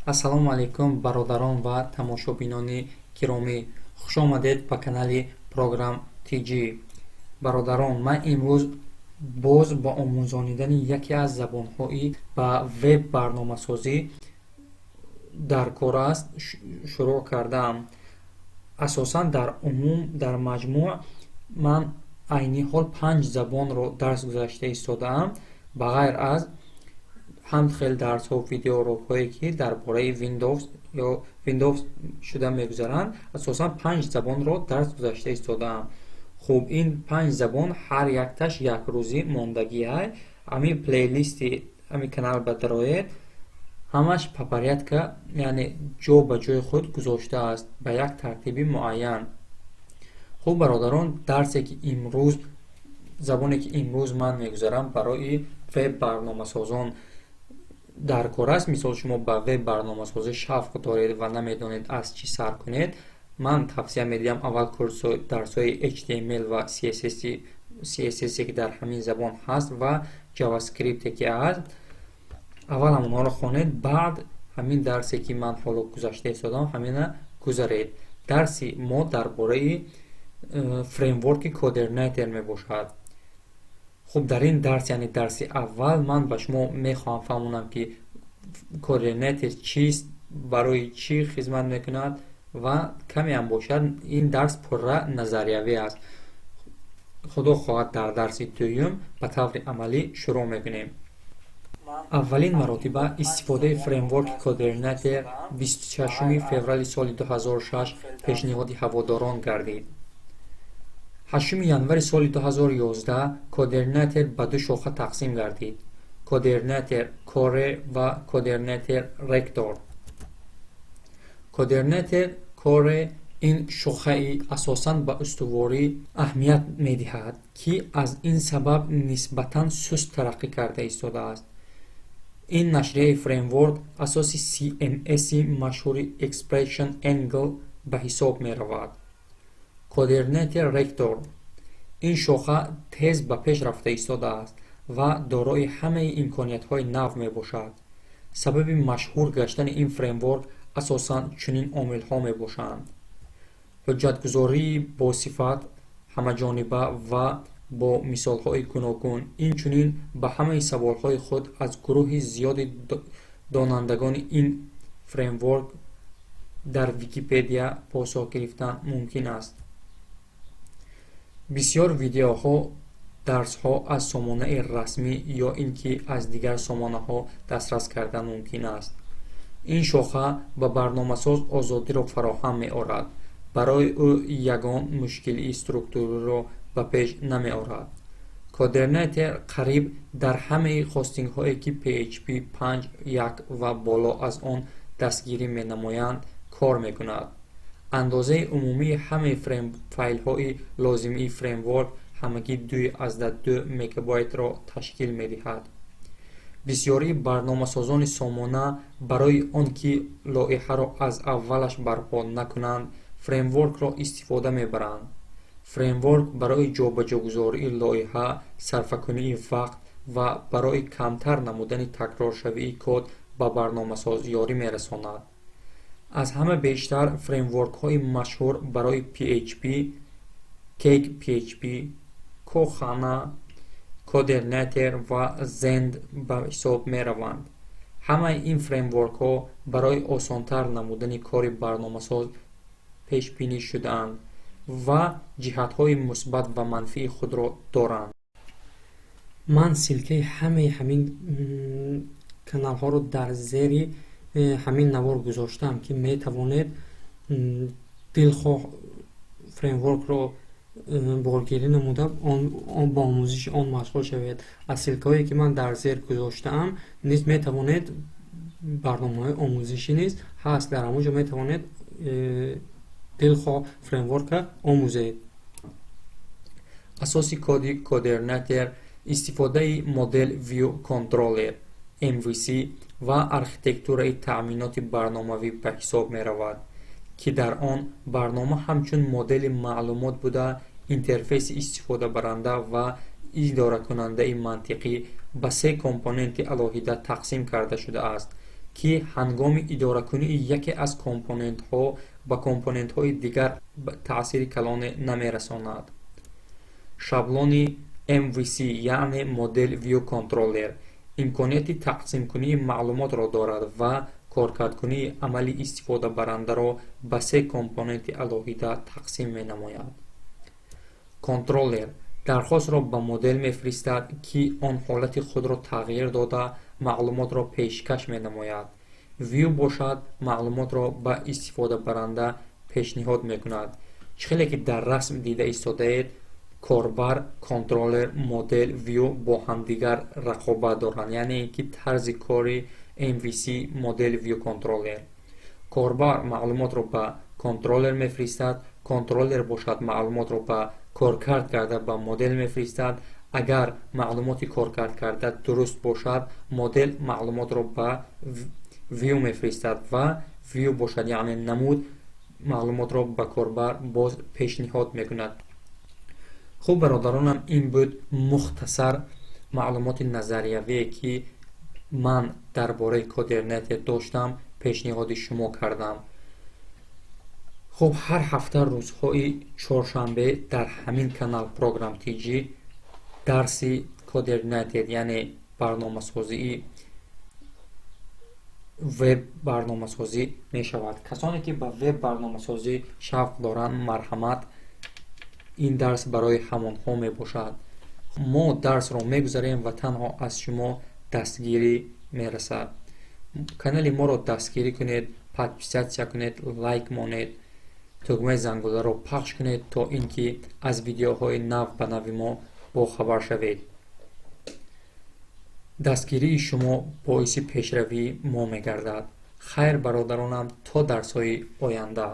Ассалому алайкум, бародарон ва тамошобинони гиромӣ, хушомадед ба канали Програм TG. Бародарон, ман имрӯз боз ба омӯзонидани яке аз забонҳои ба веб барномасозӣ дар кор аст шурӯъ кардаам. Асосан, дар умум, дар маҷмӯъ ман айни ҳол панҷ забонро дарс гузашта истодаам, ба ғайр аз ҳам хел дарсҳо, видеоурокҳое, ки дар бораи Windows ё Windows шуда мегузаранд. Асосан панҷ забонро дарс гузашта истодаам. Хуб, ин панҷ забон ҳар якташ якрӯзӣ мондагиай. Ҳамин плейлисти ҳамин канал ба дароед, ҳамаш по порядка, яъне ҷо ба ҷои худ гузоштааст, ба як тартиби муайян. Хуб, бародарон, дарсе ки имрӯз, забоне ки имрӯз ман мегузарам, барои веб барномасозон дар кор аст. Мисол, шумо ба веб барномасозӣ шавқ доред ва намедонед, аз чӣ сар кунед, ман тавсия медиҳам, аввал дарсҳои HTML ва CSS, ки дар ҳамин забон ҳаст, ва JavaScript, ки аст, аввал ҳамонҳоро хонед, баъд ҳамин дарсе, ки ман ҳоло гузашта истодам, ҳамина гузаред. Дарси мо дар бораи фреймворки Codernator мебошад. Хуб, дар ин дарс, яъне дарси аввал, ман ба шумо мехоҳам фаҳмонам, ки Codernator чист, барои чӣ хизмат мекунад ва камеам бошад, ин дарс пурра назариявӣ аст. Худо хоҳад, дар дарси дуюм ба таври амалӣ шурӯъ мекунем. Аввалин маротиба истифодаи фреймворки Codernator 26 феврали соли 2006 пешниҳоди ҳаводорон гардид. 8 январи соли 2011 Codernator ба ду шоха тақсим гардид: Codernator Core ва Codernator Rector. Codernator Core: ин шохаи асосан ба устуворӣ аҳамият медиҳад, ки аз ин сабаб нисбатан суст тараққӣ карда истодааст. Ин нашрияи фреймворк асоси CMS-и машҳури Expression Angle ба ҳисоб меравад. Codernator Rector: ин шоха тез ба пеш рафта истодааст ва дорои ҳамаи имкониятҳои нав мебошад. Сабаби машҳур гаштани ин фреймворк асосан чунин омилҳо мебошанд: ҳуҷҷатгузории босифат, ҳамаҷониба ва бо мисолҳои гуногун, инчунин ба ҳамаи саволҳои худ аз гурӯҳи зиёди донандагони ин фреймворк дар Википедия посух гирифтан мумкин аст. Бисёр видеоҳо, дарсҳо аз сомонаи расмӣ ё ин ки аз дигар сомонаҳо дастрас кардан мумкин аст. Ин шоха ба барномасоз озодиро фароҳам меорад, барои ӯ ягон мушкилии структуриро ба пеш намеорад. Codernator қариб дар ҳамаи хостингҳое, ки PHP 5.1 ва боло аз он дастгирӣ менамоянд, кор мекунад. Андозаи умумии ҳамаи файлҳои лозимии фреймворк ҳамагӣ 2,2 мегабайтро ташкил медиҳад. Бисёрии барномасозони сомона барои он ки лоиҳаро аз аввалаш барпо накунанд, фреймворкро истифода мебаранд. Фреймворк барои ҷобаҷогузории лоиҳа, сарфакунии вақт ва барои камтар намудани такроршавии код ба барномасоз ёрӣ мерасонад. Аз ҳама бештар фреймворкҳои машҳур барои PHP CakePHP, Kohana, Codernator ва Zend ба ҳисоб мераванд. Ҳамаи ин фреймворкҳо барои осонтар намудани кори барномасоз пешбинӣ шудаанд ва ҷиҳатҳои мусбат ва манфии худро доранд. Ман ссылкаи ҳамаи ҳамин каналҳоро дар зери ҳамин навор гузоштаам, ки метавонед дилхоҳ фреймворкро боргирӣ намуда, бо омӯзиши он машғул шавед. Аз ссылкаҳое, ки ман дар зер гузоштаам, низ метавонед, барномаҳои омӯзишӣ низ ҳаст, дар ҳамон ҷо метавонед дилхоҳ фреймворка омӯзед. Асоси коди Codernator истифодаи Model View Controller MVC ва архитектураи таъминоти барномавӣ ба ҳисоб меравад, ки дар он барнома ҳамчун модели маълумот буда, интерфейси истифодабаранда ва идоракунандаи мантиқӣ ба се компоненти алоҳида тақсим карда шудааст. ки ҳангоми идоракунии яке аз компонентҳо ба компонентҳои дигар таъсири калоне намерасонад. Шаблони MVC, яъне Model View Controller, имконияти тақсимкунии маълумотро дорад ва коркардкунии амали истифодабарандаро ба се компоненти алоҳида тақсим менамояд. Контроллер дархостро ба модел мефиристад, ки он ҳолати худро тағйир дода, маълумотро пешкаш менамояд. View бошад, маълумотро ба истифодабаранда пешниҳод мекунад. Чӣ хеле ки дар расм дида истодаед, корбар, контроллер, модел, view бо ҳамдигар рақобат доранд, яъне ин ки тарзи кори MVC, Model View Controller: корбар маълумотро ба контроллер мефиристад, контроллер бошад, маълумотро ба коркард карда ба модел мефиристад. Агар маълумоти коркардкарда дуруст бошад, модел маълумотро ба view мефиристад ва view бошад, яъне намуд, маълумотро ба корбар боз пешниҳод мекунад. Хуб, бародаронам, ин буд мухтасар маълумоти назариявие, ки ман дар бораи Кодернете доштам, пешниҳоди шумо кардам. Хуб, ҳар ҳафта рӯзҳои чоршанбе дар ҳамин канал Програм TG дарси Кодернетед, яъне барномасозии веб барномасозӣ мешавад. Касоне ки ба веб барномасозӣ шавқ доранд, марҳамат, ин дарс барои ҳамонҳо мебошад. Мо дарсро мегузарем ва танҳо аз шумо дастгирӣ мерасад. Канали моро дастгирӣ кунед, подписаться кунед, лайк монед, тугмаи зангуларо пахш кунед, то ин ки аз видеоҳои нав ба нави мо бохабар шавед. Дастгирии шумо боиси пешравии мо мегардад. Хайр, бародаронам, то дарсҳои оянда.